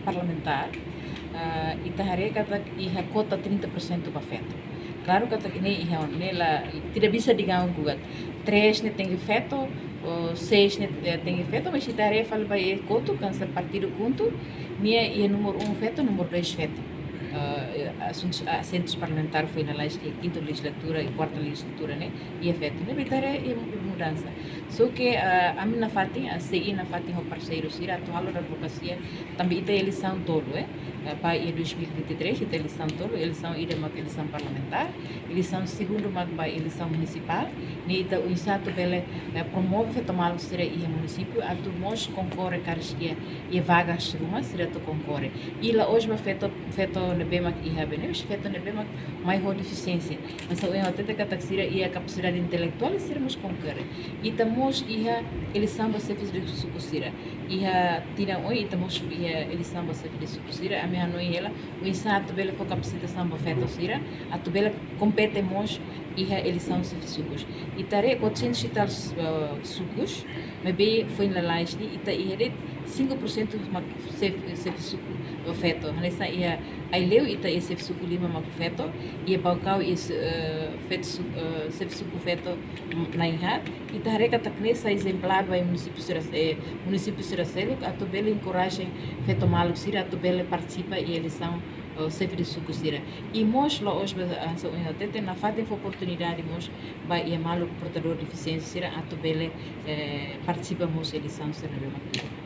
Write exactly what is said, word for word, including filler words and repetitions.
Parlamentár, ah, ita haree katak iha kota trinta por cento ba feto. Klaru katak ne'e iha ne'e la, tidak bisa diganggu katak três ne'e tenke feto, ou seis ne'e, eh, tenke feto, mas ita haree fali ba iha kotuk hanesan partidu KHUNTO, nia iha númeru um feto, númeru dois feto. Ah, eh, asuntus, asentus parlamentár foin lalais iha kinta lejizlatura i kuarta lejizlatura ne'e iha feto. Ne'ebé ita haree iha mudansa. Só ke, ah, ami nafatin, ah, C I nafatin ho parseiru sira atu halo advokasia tanba ita eleisaun tolu, eh. Ah, ba iha dois mil e vinte e três ita eleisaun tolu, eleisaun ida mak eleisaun parlamentár, eleisaun segundu mak ba eleisaun munisipál, ne'e ita oinsá atu bele, eh, promove feto maluk sira iha munisípiu atu mós konkorre karik iha, iha vagas ruma sira atu konkorre. I la'ós ba feto, feto ne'ebé mak iha bene, mas feto ne'ebé mak mai ho defisiénsia. Mas ha'u hatete katak sira iha kapasidade intelektuál sira mós konkorre. Ita mós iha eleisaun ba xefes de suku sira. Iha tinan oin ita mós iha eleisaun ba xefe de suku sira. Ami hanoin hela oinsá atu bele fó kapasitasaun ba feto sira atu bele kompete mós iha eleisaun xefe sukus. Ita haree quatrocentos e tal, eh, sukus, maibé foin lalais ne'e ita iha de'it cinco por cento mak xefe, xefe suku, eh, feto. Hanesan iha Aileu ita iha xefe suku lima mak feto, iha Baucau iha, eh, feto su-, eh, xefe suku feto, mm, na'in-haat. Ita haree katak ne'e sai ezemplár ba iha munisípiu sira, eh, munisípiu sira seluk atu bele enkoraja feto maluk sira atu bele partisipa iha eleisaun, eh, xefe de suku sira. I mós la'ós ba, ah, hanesan ohin hatete, nafatin fó oportunidade mós ba iha maluk portadór defisiénsia sira atu bele, eh, partisipa mós eleisaun sira ne'ebé mak